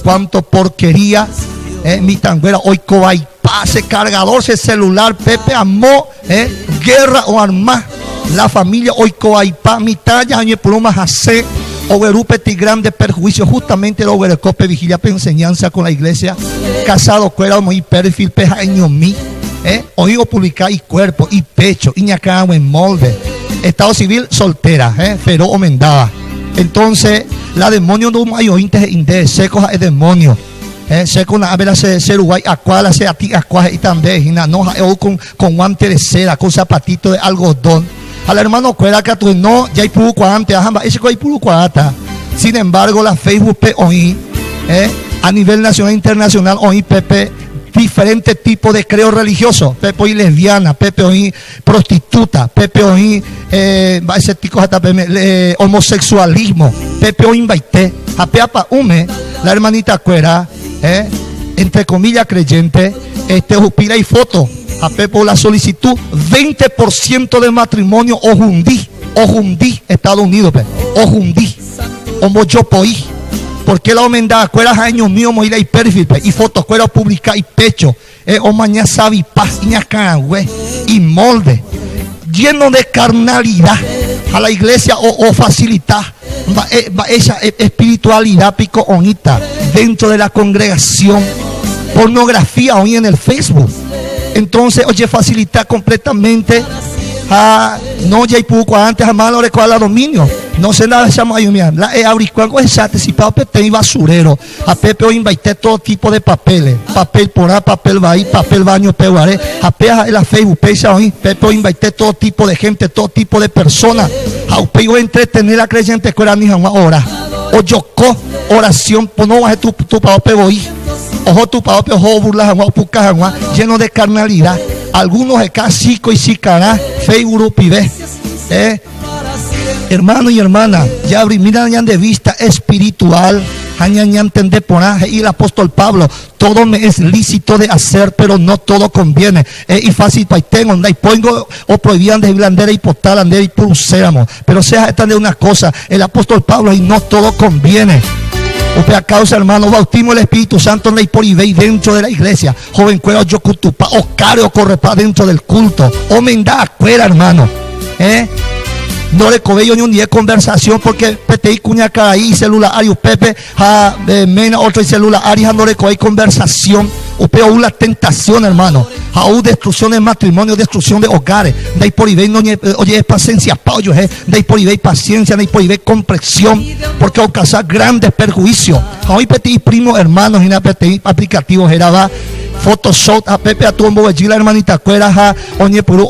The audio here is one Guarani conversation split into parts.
Cuánto porquería, eh, mitãnguéra oikovaipa, che cargador, che celular, pépe amo, eh, guerra o arma, la familia oikovaipa, mitã ja oñepyrũma hasẽ, ogueru peteĩ grande perjuicio, justamente roguereko pe vigilia pe enseñanza con la iglesia, casado kuéra omoĩ perfil pe ha'eñomi, eh, oĩ opublica icuerpo, ipecho, iñakãrague molde, estado civil soltera, eh, pero omendáva. Entonces, la demonio ndo'umo'ãi oĩnte he'i nde, chéko ha'e demonio. Eh, chéko na'ápe la che, che ruguái akua, la che atĩ akua he'íta nde hína, no, ha'e ou con, con guante de seda, con zapatito de algodón. Ha la hermano kuéra katu no, jaipurukuaánte, ha mba'éichako aipurukuaáta. Sin embargo, la Facebook-pe oĩ, eh, a nivel nacional e internacional oĩ pépe diferente tipo de creo religioso, pépe oĩ lesbiana, pépe oĩ prostituta, pépe oĩ eh, mba'esetiko heta peme, eh, homosexualismo, pépe oĩmbaite, ha pe apa'ũme la hermanita kuéra, eh, entre comillas creyente, este ohupíra ifoto, ha pépe la solicitud 20% de matrimonio ohundi, ohundi Estados Unidos-pe, ohundi, ombojopoi, porque la omenda kuéra ha'eñomi omoĩ la iperfil-pe, ifoto kuéra opublica ipecho, E omaña savipa iñakãrague, imolde, lleno de carnalidad, ha la iglesia o ofacilita mba'e mba'éicha espiritualidad piko oĩta dentro de la congregación, pornografía oĩ en el Facebook, entonces ojefacilita completamente ha no jaipurukuaánte ha mano orekoa la dominio, no sé ndahechamo'ãi umi la eabrikuã ohecha tesipao peteĩ basurero. Ha pépe oĩmbaite todo tipo de papeles, papel porã, papel vai, papel baño peguare, ha péa ha'e la Facebook péicha oĩ, pépe oĩmbaite todo tipo de gente, todo tipo de persona, ha upéi oentretene la creyente kuéra ani hag̃ua ora, ojoko oración pono og̃uahẽ tupaópe voi, oho tupaópe oho oburla hag̃ua, opuka hag̃ua, lleno de carnalidad, algunos oheka chico y chicarã Facebook rupive, eh. Hermano y hermana, jaabrimína ñande vista espiritual ha ñañantende porã, he'i el apóstol Pablo, todo me es lícito de hacer, pero no todo conviene. Eh, ifacilpaiténgo, ndaipóingo oprohibíva nde la nde reipota, la nde reipuruséramo. Pero che ha'éta nde una cosa, el apóstol Pablo he'i, no todo conviene. Upéva causa, hermano, bautismo del Espíritu Santo ndaiporivéi dentro de la iglesia. Jovenkuéra ojokutupa, okáre okorrepa dentro del culto. Omenda akuéra, hermano. Eh? Ndorekovéi oñondive conversación porque peteĩ kuñakarai icelular ári upépe ha eh, ména otro icelular ári ha ndorekovéi conversación. Upe ou la tentación, hermano. Ha ou destrucción de matrimonio, destrucción de hogares. Ndaiporivéi noñe, eh, oje'epacenciapa ojuehe, ndaiporivéi paciencia, ndaiporivéi comprensión, porque ocausa grandes perjuicios. Ha oĩ peteĩ primo hermano hína peteĩ aplicativo hérava Photoshop ha pépe atu omboguejy la hermanitakuéra ha oñepyrũ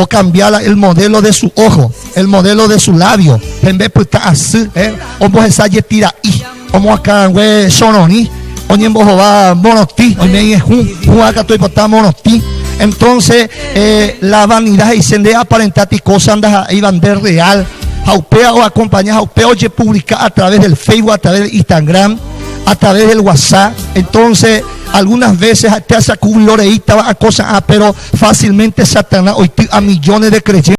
ocambia la el modelo de su ojo, el modelo de su labio, hembe pytã asy, eh, ombohesa jetira'i, omoakãrangue chororĩ, oñembohova morotĩ, oime iñehũ, hũva katu oipota morotĩ. Entonces, eh, la vanidad he'ise nde aparentati cosa ndaha'éiva nde real. Ha upéva oakompaña ha upéva ojepublika a través del Facebook, a través del Instagram, a través del WhatsApp. Entonces, algunas veces te hace reíta a cosas, ah, pero fácilmente Satanás oity a millones de creyentes.